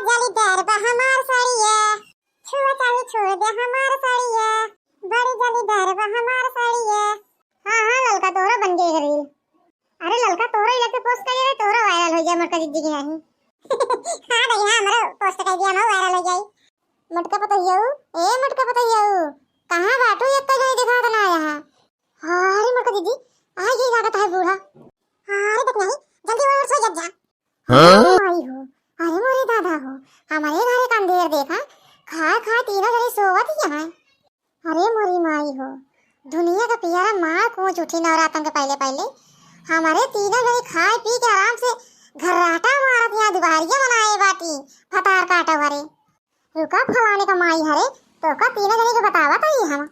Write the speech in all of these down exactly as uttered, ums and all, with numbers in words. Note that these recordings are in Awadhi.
जालीदार बा हमार साड़िया, छुआ चाहे छोड़ दे हमार साड़िया, बड़ी जालीदार बा हमार साड़िया। हाँ, हाँ, ललका तोहरा बन गई reel। अरे ललका तोहरा इलाके post कर दे, तोहरा viral हो जाए मोटका दीदी की नहीं। हाँ दीदी, हाँ, हमरो post कर दिया, हम viral हो जाई। मोटका पतोहिया, ए मोटका पतोहिया, कहाँ बाटू, एक कहीं दिखात ना आया है। हाँ, अरे मोटका दीदी, आ ये लागत है बूढ़ा। हाँ, अरे देख नहीं, जल्दी उठ, सो जब जा। हाँ? अरे माई हो, अरे मोरे दादा हो, हमारे घरे का अंधेर देखा, खाए खाए तीनों जने सोवत ही हैं। अरे मोरी माई हो, दुनिया का पियरा मार कूच उठी नवरातन के पहले पहले। हमारे तीनों जने खाए पी के आराम से घर्राटा मारत यहाँ दुपहरिया मनाए बाटी, भतार काटो हरे। रुका फलाने का माई हरे, तो का तीनों जने के बतावत ही हम।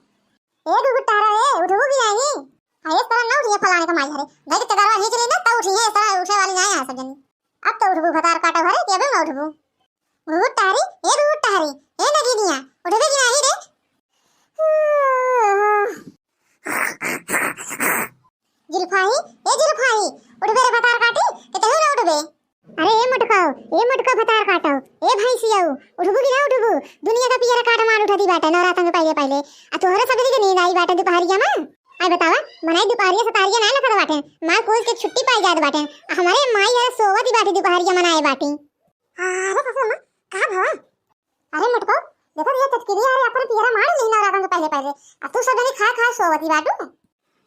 ए गुगुटारा ए, उठबू कि नाही? हाँ, इस तरह ना उठिए फलाने का माई हरे। गई के चदरवा खींच ली ना, तब उठिए, इस तरह उठे वाली नाही है सब जनी। अब तो उठबू भतार काटो हरे, कि अबे ना उठबू? गुगुटारी, ए गुगुटारी, ए नगिनिया, उठबे कि नाही रे? जुल्फाही, ए जुल्फाही, उठबे रे भतार काटी, कि तहू ना उठबे? अरे ए मोटकाओ, ए मोटका भतार काटो, ए भैंसियाओ, उठबू कि ना उठबू? दुनिया का पियरा काट मार उठा दी बाटे नवरातन के पहले पहले। आ तोहरे सबरी के नींद आई बाटे दुपहरिया में। आई बतावा, मनाई दुपहरिया सतारिया ना लगत बाटे, मार कूच के छुट्टी पाई जात बाटे। आ हमारे माई यार सोवत ही बाटी दुपहरिया मनाए बाटी। अरे ससुर माँ, का भवा? अरे मोटको, देखो ये चटकिलिया, अरे अपन पियरा मार ली नवरातन के पहले पहले। आ तू सब जनी खा खा सोवत ही बाटू।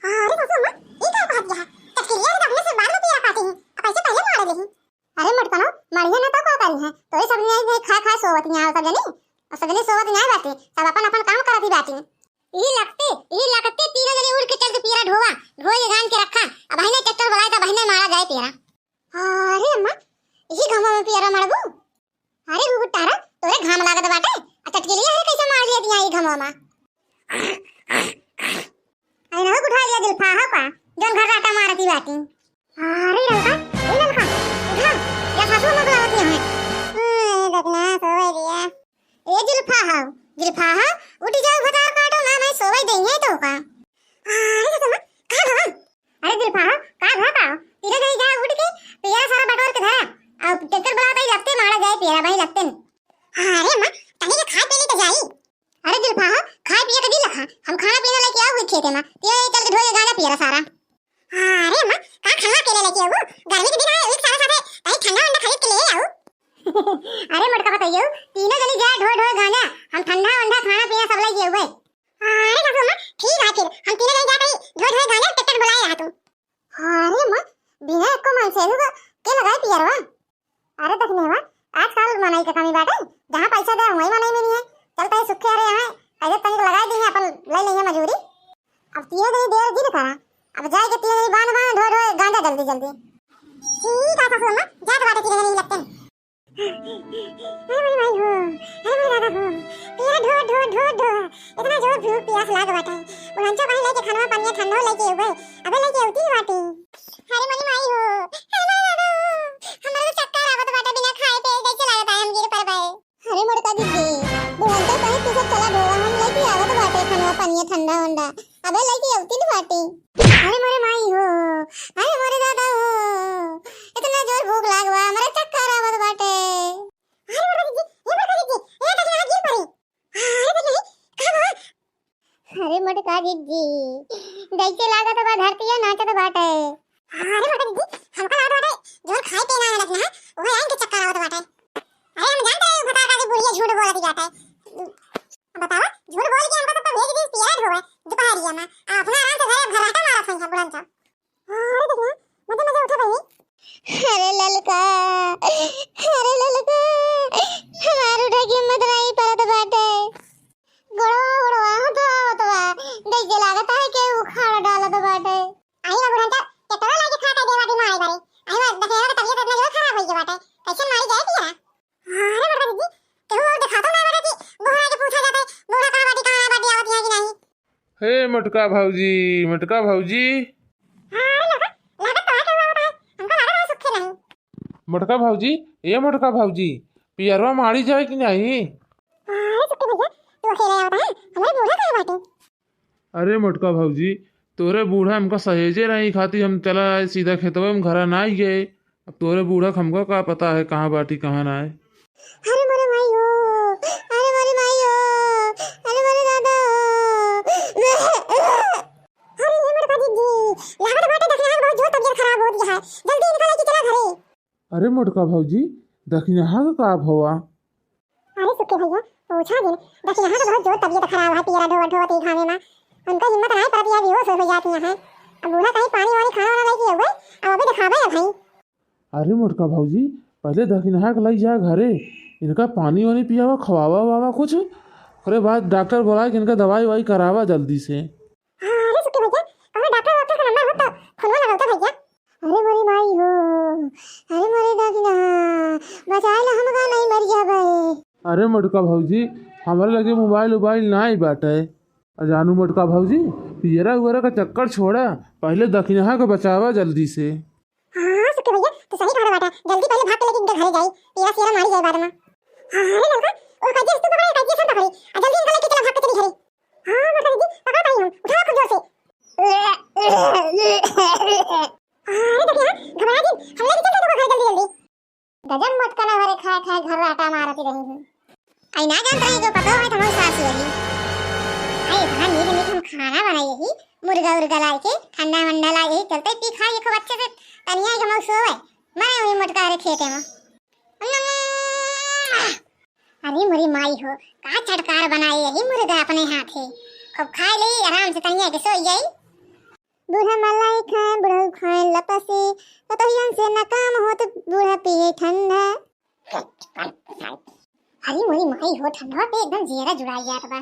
अरे ससुर माँ, ई का कहत जा? चटकिलिया के अपने से बाद में पियरा काटी ही, अब ऐसे पहले मार ली। अरे मोटकनो, मरिहे ना तो का करी है? तो ये सब नहीं, नहीं खा खा सोवत ही सब जनी। और सब जनी सोवत नहीं बाटी, सब अपन अपन काम करत ही बाटी। ई लगते, ई लगते तीनों जनी उड़ के चल तू पियरा ढोवा, ढोए के गान के रखा। अब बहिने ट्रैक्टर बुलाए तो बहिने मारा जाए पियरा। अरे अम्मा, यही घामा में पियरा मरबू? अरे गुगुटारा, तोरे घाम लागत बाटे, आ चटकिलिया है कैसे मार लिया दिया ई घामा में? अरे ना उठा लिया जुल्फा हो का, जौन घर्राटा मारती बाटी। अरे ललका, ए ललका, उठा, या सासू अम्मा बुलावत ही है। अरे देखना, सोए दिया। ए जुल्फा हो, जुल्फा हो, उठ जाओ भतार काटो ना, मैं सोए देंगे तो का। अरे सासू अम्मा, का भवा? अरे जुल्फा हो, का भा का? तीनों जनी जा उठ के पियरा सारा बटोर के धरा। अब ट्रैक्टर बुलावत ही, लगते मारा जाए पियरा भाई लगते न। अरे अम्मा, तनी के खा पी ली तो जाई। अरे जुल्फा हो, खाए पिए के दिल रखा, हम खाना पीना लेके आओ हुई खेते में, तीनों जनी चल के ढोए गाना पियरा सारा। अरे अम्मा, का खाना अकेले लेके आओ? गर्मी के दिन है, एक सारा साथे कहीं ठंडा वंडा खरीद के ले आओ। अरे मोटका पतोहियो, तीनों जनी जा ढोए ढोए गाना, हम ठंडा वंडा खाना पीना सब लेके आओ। अरे सासू अम्मा, ठीक है फिर, हम तीनों जनी जात ही ढोए ढोए गाना ट्रैक्टर बुलाए रहा तू। अरे अम्मा, बिना एको मनसेधु का के लगाए पियरवा? अरे दखिनेवा, आजकल मनई के कमी बाटे, जहाँ पैसा दे वही मनई मिली है। चल तई सुखे अरे यहाँ, अरे तनिक लगाए दी है, अपन ले लेंगे मजूरी। अब तीनों दिन देर जिन करा, अब जाए के तीनों दिन बांध बांध ढोए ढोए गांजा जल्दी जल्दी। ठीक है सासू अम्मा, जात बाटे तीनों दिन लगते हैं। अरे मेरी माई हो, अरे मेरी दादा हो, पियरा ढो, ढो, ढो, ढो। इतना जोर भूख पियास लाग बाटे। बुढ़ंचो कहीं लेके खानवा पानी ठंडो लेके उबे। अबे लेके उती बाटी। अरे मेरी माई हो, अरे मेरी दादा हो, हमरा तो चक्कर आवत बाटे बिना खाए पिए, कैसे लागत है हम गिर पड़बे। अरे मोटका दीदी, बुढ़ंचो कहीं तू सब चला ढोवा, हम लेके आवत बाटे खानवा पानी ठंडा वंडा। अबे लइके अउती न बाटी। अरे मोरे माई हो, अरे मोरे दादा हो, इतना जोर भूख लाग बा, हमरा चक्कर आवत बाटे। अरे मोरे दीदी, ए मोरे दीदी, ए दीदी, यहाँ गिर पड़ी। अरे दीदी, का बा? अरे मोटका दीदी, जैसे लागत बा धरतिया नाचत बाटे। अरे मोटका दीदी, हमका लागत बाटे, जोर खाए पिए ना लगना है, वो आइन के चक्कर आवत बाटे। अरे हम जानते हैं, भतार का जी बुढ़िया झूठ बोलत जाता है। बतावा, झूठ बोल के हमको सबको भेज दी पियरा ढोवे दुपहरिया में। आ अपना आराम से घरे भर्राटा मारत होइहैं बुढ़न सब। अरे देखना, मजे मजे उठे बहिनी। अरे ललका, अरे ललका, हमार उठे की हिम्मत नहीं परत बाटे। गोड़वा, गोड़वा, हो तो आवत बा। देख के लागत है के उखाड़ डालत बाटे। आई ना बुढ़न सब, ट्रैक्टरवा लाके खा के दे बाटी मारे बारे। आई ना दशहरा का तबीयत इतना जोर खराब होई के बाटे। कैसे मारी जाए पियरा? अरे मोटका दीदी, केहू और देखातो ना बाटे कि बूढ़ा के पूछा जाता है, बूढ़ा कहाँ बाटी, कहाँ बाटी, आवत यहाँ कि नहीं? हे मोटका भौजी, मोटका भौजी। हाँ, अरे लगा, लगा तो है केहू आवत है, हमका लगा है सुखे नहीं। मोटका भौजी, ए मोटका भौजी, पियरवा मारी जाए कि नहीं? अरे सुखे भैया, तू अकेले आवत है, हमारे बूढ़ा कहाँ बाटे? अरे मोटका भौजी, तोरे बूढ़ा हमका सहेजे रही खातिर हम चला आए सीधा खेतवा में, घरा ना आइए। अब तोरे बूढ़ा के हमका का पता है कहाँ बाटी कहाँ ना है। अरे मोरे माई हो, अरे मोरे माई हो, अरे मोरे दादा हो। अरे ये मोटका दीदी, लागत बाटे दखिनहा के बहुत जोर तबियत खराब होत है, जल्दी इनका लेके चला घरे। अरे मोटका भौजी, दखिनहा के का भवा? अरे सुक्के भैया, पूछा जिन, दखिनहा के बहुत जोर तबियत खराब है, पियरा ढोवत ढोवत ई घामे मा। उनका हिम्मत नाहीं परत, या बेहोश हो जाती हैं। अब बूढ़ा कहीं पानी वानी खाना वाना लेके आवे, अब अभी दिखावे है भाई। अरे मोटका भौजी, पहले दखिनहा के लई जा घरे, इनका पानी वानी पियावा, खवावा वावा कुछ, ओकरे बाद डॉक्टर बोलाए के इनका दवाई वाई करावा जल्दी से। हाँ, अरे सुक्के भैया, कौनो डॉक्टर वॉक्टर का नंबर हो तो फोनवा लगाओ तो भैया। अरे मोरी माई हो, अरे मोरे दखिनहा, बचाए ला हमका नहीं मर जाबे। अरे मोटका भौजी, हमारे लगे मोबाइल उबाइल नाहीं बाटे। आ जानू मोटका भौजी, पियरा उयरा का चक्कर छोड़ा, पहले दखिनहा के बचावा जल्दी से। हाँ, सुक्के भैया, तू सही कहा बाटा। जल्दी पहले भाग के लेके इनके घरे जाई, पियरा सियरा मारी जाए बाद में। हाँ, अरे ललका, ओ कज्जी से तू पकड़े, कज्जी से पकड़े, आ जल्दी इनका लेके चला भाग के चली घरे। हाँ, मोटका दीदी, पकड़ पाई हम, उठाओ खूब जोर से। अरे देखिए, हाँ, घबरा जिन, हम लेके चलते तोका घर जल्दी जल्दी। गजब मोटका ना हरे खाए खाए घर राटा मारत रही हूँ। आई ना जानत रही जो पतो है तुम्हारी सास रही। आई इतना नीक नीक हम खाना बनाई ही, मुर्गा उर्गा लाई के, ठंडा वंडा लाई ही, चलते पी खाई खूब अच्छे से, तनिया के मौसो है, मरे हुई मोटका हरे खेते में। अरे मोरी माई हो, का चटकार बनाई यही मुर्गा अपने हाथे। खूब खाए ले, आराम से तनिया के सोई जाई। बूढ़ा मलाई खाए, बुढ़ऊ खाए लपसी, पतोहियन से न काम होत, बूढ़ा पिए ठंडा। अरे मोरी माई हो, ठंडवा पे एकदम जियरा जुड़ाई जात बा।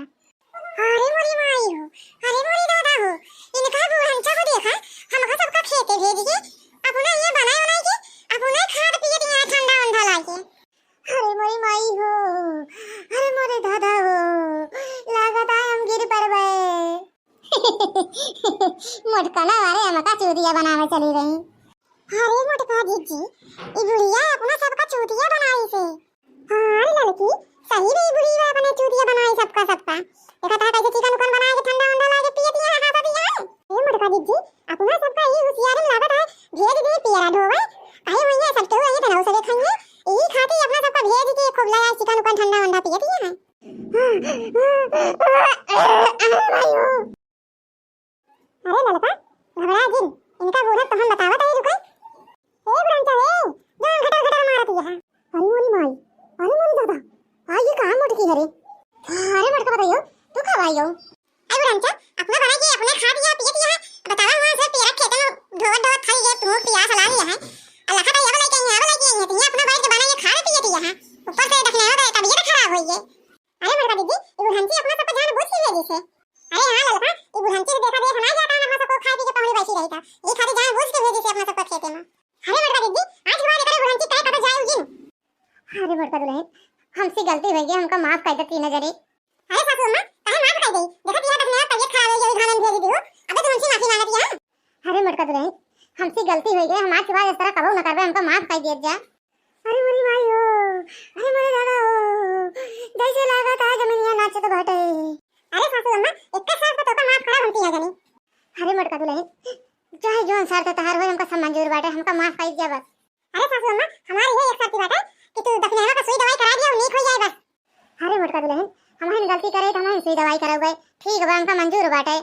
अरे मोरी माई हो, अरे मोरी दादा हो, इनका बूढ़नचा को देखा, हमका सबका खेते भेज के, अपना ये बनाए बनाए के, अपना खात पियत यहाँ ठंडा वंडा लागे। अरे मोरी माई हो, अरे मोरे दादा हो, लागत है हम गिर पड़बे। मोटका ना, अरे हमका चूतिया बनावे चली रही। अरे मोटका जीजी, ई बुढ़िया अपना सबका चूतिया बनाई से। हाँ रे ललकी, सही में ई बुढ़िया अपने चूतिया बनाई सबका सबका। देखा था कैसे चिकन उकन बनाए के ठंडा वंडा लाए के पिए दिया है, हाँ, सब दिया है। ए मोटका जीजी, अपना सबका ई होशियारी में लागत है, भेज दे पियरा ढोवे। काहे भैया, सब केहू यही तरह से देखेंगे, यही खातिर अपना सबका भेज के खूब लगा चिकन उकन ठंडा वंडा पिए दिया है। अरे ललका, घबरा जिन, इनका बूढ़ा तो हम बतावत है, रुके। ए बुढ़नचा रे, जान घटर घटर मारत यहाँ। अरे मोरी माई, अरे मोरी दादा, आ ये कहाँ मोटकी है रे? अरे मोटका बताइयो, तू कब आई हो? अरे बुढ़नचा, अपना बना के अपने खा दिया, पिए दिया है। बतावा वहाँ से पेरा खेत में ढोवत ढोवत खाई गए, तू पियास लाग गया है। अल्लाह का ये वाला कहीं, ये वाला कहीं है, तो ये अपना बैठ के बना के खा रहे, पिए दिया है। ऊपर से दखिनहा का तबीयत खराब हुई है। अरे मोटका दीदी, ये बुढ़नची अपना सबका जान बूझ के भेजी से। अरे हाँ ललका, ये बुढ़नची से देखा देख ना जाता है, अपना सबको खाए पी के पहुड़ी बैठी रही था। ये खाली जान बूझ के भेजी से अपना सबको खेते में। अरे मोटका दीदी, आज के बाद एकरे बुढ़नची काहे कतो जाए उजिन। अरे मोटका दुल्हन, हमसे गलती हो गई, हमका माफ कर दे तीनों जने। अरे सासू अम्मा, काहे माफ कर दे? देखत यह तक मेरा तबीयत खराब हो गई, खाना भेज दियो। अबे तुम हमसे माफी मांगत यहाँ। अरे मोटका दुल्हन, हमसे गलती हो गई, हम आज के बाद इस तरह कबो न करबे, हमका माफ कर दिया जा। अरे मोरी माई हो, अरे मोरे दादा हो, जैसे लागत है जमीनिया नाचत बाटे। अरे सासू अम्मा, इक्कीस साल का तोका माफ करा हमती है जनी। अरे मोटका दुल्हन, चाहे जोन शर्त तहार होए, हमका सब मंजूर बाटे, हमका माफ कर दिया बस। अरे सासू अम्मा, हमारी ये एक शर्त बाटे कि तू दखिनहा का सुई दवाई करा दिया, उ नीक हो जाए बस। अरे मोटका दुल्हन, हमहन गलती करे तो हमहन सुई दवाई करावे, ठीक बा, हमका मंजूर बाटे।